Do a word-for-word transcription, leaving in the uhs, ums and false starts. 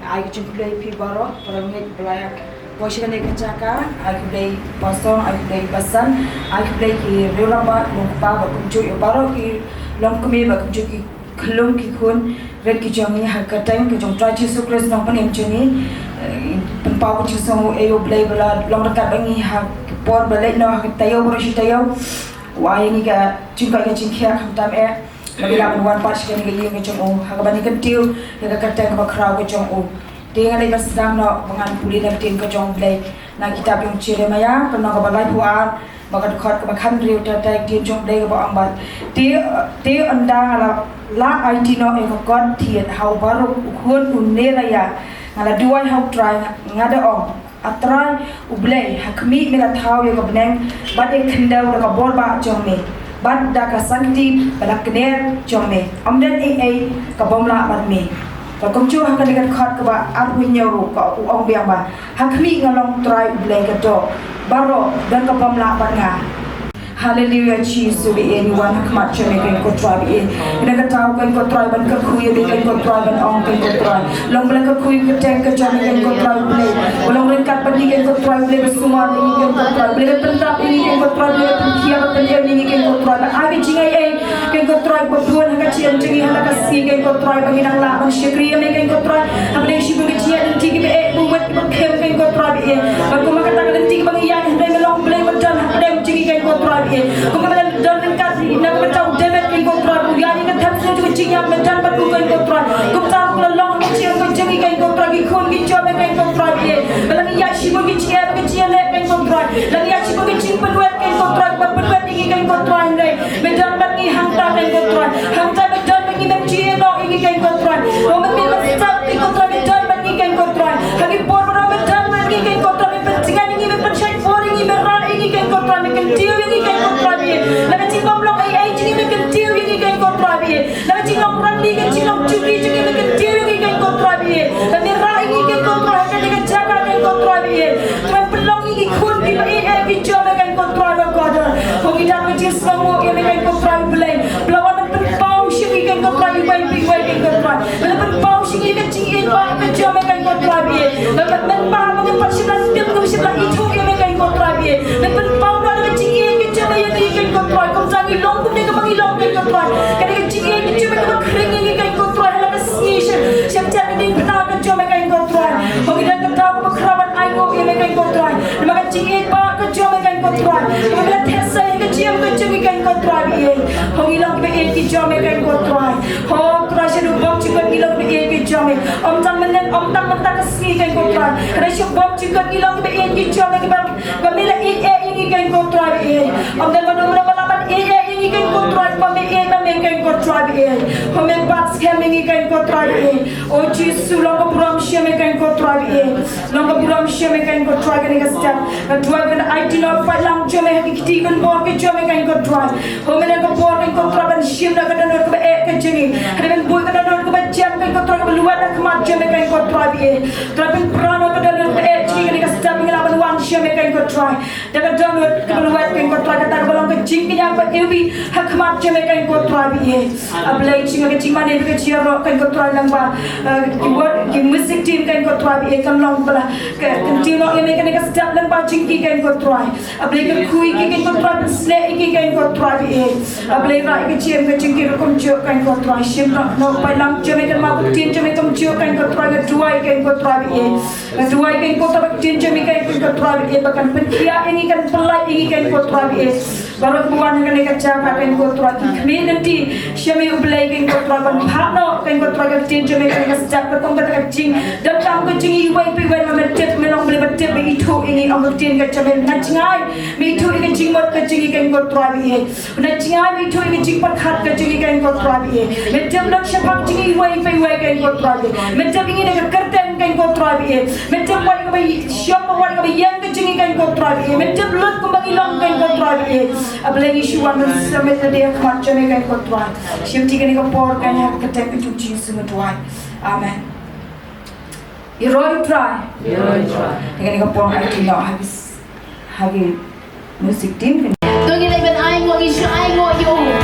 Ai ka jingkhublei phi baroh, para ngeit Blai. Poi sha kane ka jaka, ai khublei Pastor, ai khublei Basan, ai khublei ki riew rangbah, long kpa bad kumjuh ïa baroh ki longkmie bad kumjuh ki khyllung ki khun, rit ki jong ngi ha ka kyrteng ka jong Trai Jisu Khrist Nongpynim jong ngi. Eh, pynpaw ka jingsngewnguh ïa U Blei ba la long ryngkat bad ngi ha ka por ba leit noh ha ka taïew baroh shi taïew. U ai ïa ngi ka jingkoit ka jingkhiah khamtam eh. Ba ngi lah ban wan pat sha kane ka ïing ka jong u, ha kaba ngi kyntiew ïa ka kyrteng kaba khraw ka jong u. Te nga dei ban sdang noh ba ngan pule na ka ktien ka jong U Blei na kitab jong Jeremiah, ka lynnong kaba laiphew ar, bad ka dkhot kaba khathynriew. Te ka ktien jong U Blei kaba ong ba, te, te ynda nga la, la aiti noh ïa ka kot thied ha u Baruk u khun u Neria, nga la duwai ha U Trai, nga da ong, A Trai U Blei, ha khmih, me la thaw ïa ka bneng bad ïa ka khyndew da ka bor bah jong me bad da ka sangti bad da ka kner jong me. Ym don ei ei ka bym lah bad me. Bad kumjuh ha kane ka dkhot kaba arphew hynñiew ruh, ka, u ong biang ba, ha khmih, nga long Trai U Blei ka doh, baroh don ka bym lah bad nga. Haleluia, Jisu, ba ïeit, ngi wan ha khmat jong me, kane ko Trai, ba ïeit. Ngi da kata, kane ko Trai, ban kyrkhu ïa me, kane ko Trai, ban ong, kane ko Trai. Long ba la kyrkhu ïa ka kyrteng ka jong me, kane ko Trai U Blei. Ba long ryngkat bad ngi, kane ko Trai U Blei, ba sumar ïa ngi, kane ko Trai U Blei, ba pyndap ïa ngi, kane ko Trai U Blei, ba pynkhiah, ba pynïaid ïa ngi, kane ko Trai. Ba ai ka jingai ei, kane ko Trai, ba bun ha ka jingim jong ngi ha la ka sngi, kane ko Trai, ba ngin nang lah ban shakri ïa me, kane ko Trai. Hapdeng shibun ka jingïaid lynti kiba eh, ba wet, ba khem, kane ko Trai, ba ïeit. Bad kumba kata ka lynti kaba ngi ïaid, hynrei me long Blei ba don hapdeng jong ngi, kane ko Trai, ba ïeit. Kumba me la don ryngkat na ka bynta u David, kane ko Trai, u ïaid ïa ka thep sniew jong ka jingïap, me don bad u, kane ko Trai. Kumta ruh la long ha ka jingim ka jong ngi, kane ko Trai, ki khun ki jong me, kane ko Trai, ba ïeit. Ba la ngi ïaid shibun ki jingeh bad ki jingïaleh, kane ko Trai, la ngi ïaid shibun ki jingpynwit, kane ko Trai, ba pynwit ïa ngi, kane ko Trai, hynrei me don bad ngi hangta, kane ko Trai. Hangta me don bad ngi, mem jingeh noh ïa ngi, kane ko Trai. Ba me, me, me stad, kane ko Trai, me don bad ngi, kane ko Trai. Ha ki por baroh me don bad ngi, kane ko Trai, me pynjngai ïa ngi, me pynshait bor ïa ngi, me rah ïa ngi, kane ko Trai, me kyntiew ïa ngi, kane ko Trai, ba ïeit. Na ka jingbymlong ei ei jong ngi, me kyntiew ïa ngi, kane ko Trai, ba ïeit. Na ka jinglong rangli, ka jinglong juki jong ngi, me kyntiew ïa ngi, kane ko Trai, ba ïeit. Ba me rah ïa ngi, kane ko Trai, ha kane ka jaka, kane ko Trai, ba ïeit. Trai, pynlong ïa ngi ki khun kiba ïeit ïa ki jong me, kane ko Trai, ba kordor. Ko ngi da ka jingsngewnguh ïa me, kane ko Trai U Blei, ba la wan ban pynpaw sha ngi, kane ko Trai, iwei pa iwei, kane ko Trai. Ba la pynpaw sha ngi ka jingïeit ba ka jong me, kane ko Trai, ba ïeit. Ba, ba, mynba ba ngim pat shym la tip, ngim shym la ithuh ïa me, kane ko Trai, ba ïeit. Me pynpaw noh ka jingïeit ka jong me ïa ngi, kane ko Trai. Kumta ngi long kumne kaba ngi long, kane ko Trai. Kane ka jingïeit ka jong me kaba khring ïa ngi, kane ko Trai, ha la ka sngi sha, sha ka diengphna ka jong me, kane ko Trai. Ba ngi don ka daw kaba khraw ban ainguh ïa me, kane ko Trai. Namar ka jingïeit ba ka jong me, kane ko Trai. Ba me la theh sa ïa ka jingim ka jong ngi, kane ko Trai, ba ïeit. Ho ngi long kiba ïeit ki jong me, kane ko Trai. Ho Trai, shaduh bymjukut ngi long kiba ïeit ki jong me. Ym tang mynne, ym tang mynta ka sngi, kane ko Trai. Hynrei shaduh bymjukut ngi long kiba ïeit ki jong me, kiba, ba me la ïeit eh ïa ngi, kane ko Trai, ba ïeit. Ym don mano mano ba lah ban ïeit eh ïa ngi, kane ko Trai, ba me ïeit ma me, kane ko Trai, ba ïeit. Ho me bat skhem ïa ngi, kane ko Trai, ba ïeit. O Jisu, long ka burom sha me, kane ko Trai, ba ïeit. Long ka burom sha me, kane ko Trai, kane ka step. Nga duwai ban aiti noh paidlang jong me ha ki kti ki khynbor ki jong me, kane ko Trai. Ho me don ka bor, kane ko Trai, ban shim na ka dohnud kaba eh ka jong ngi. Hynrei ban buh ka dohnud kaba jem, kane ko Trai, kaba lwet ha khmat jong me, kane ko Trai, ba ïeit. Trai, pynpra noh ka dohnud kaba eh jong ngi, kane ka step ngi lah ban wan sha me, kane ko Trai. Da ka dohnud kaba lwet, kane ko Trai, kata kaba long ka jingkñia ba iwbih ha khmat jong me, kane ko Trai, ba ïeit. A Blei jong nga, ka jingmane bad ka jingïaroh, kane ko Trai, lyngba, eh, ki wor, ki music team, kane ko Trai, ba ïeit, kan long ba la, ka, kan tip noh ïa me kane ka step lyngba jong ki, kane ko Trai. A Blei, kyrkhu ïa ki, kane ko Trai, pynsleh ïa ki, kane ko Trai, ba ïeit. A Blei, rah ïa ka jingim ka jong ki ruh kumjuh, kane ko Trai. Shim noh paidlang jong me, kynmaw ka ktien jong me kumjuh, kane ko Trai, nga duwai, kane ko Trai, ba ïeit. Nga duwai, kane ko Trai, ba ka ktien jong me, kane ko Trai, ba ïeit, ba kan pynkhiah ïa ngi, kan pynlait ïa ngi, kane ko Trai, ba ïeit. Baroh kiba wan ha kane ka jaka, kane ko Trai, ki kmie lynti, sha me U Blei, kane ko Trai, ban phah noh, kane ko Trai, ka ktien jong me, kane ka step, katkum kata ka jingdonkam ka jong ngi iwei pa iwei, ba me tip, me long Blei ba tip, ba ithuh ïa ngi, ong ka ktien ka jong me. Nga jngai me ithuh ïa ka jingmut ka jong ngi, kane ko Trai, ba ïeit. Nga jngai me ithuh ïa ka jingpyrkhat ka jong ngi, kane ko Trai, ba ïeit. Me tip lut shaphang jong ngi iwei pa iwei, kane ko Trai, ba ïeit. Me tip ïa ngi da ka kyrteng, kane ko Trai, ba ïeit. Me tip wat kaba shong, wat kaba ïeng ka jong ngi, kane ko Trai, ba ïeit. Me tip lut kumba ngi long, kane ko Trai, ba ïeit. A Blei, ngi shu wan ban submit na ka khmat jong me, kane ko Trai. Shim kti kane ka por, kane ha ka kyrteng ka jong U Jisu nga duwai. Amen. Ïaroh ïa U Trai. Ïaroh ïa U Trai. Kane ka por, ai kti noh ha ki s-, ha ki music team. To ngin leit ban ainguh, ngin shu ainguh ïa u.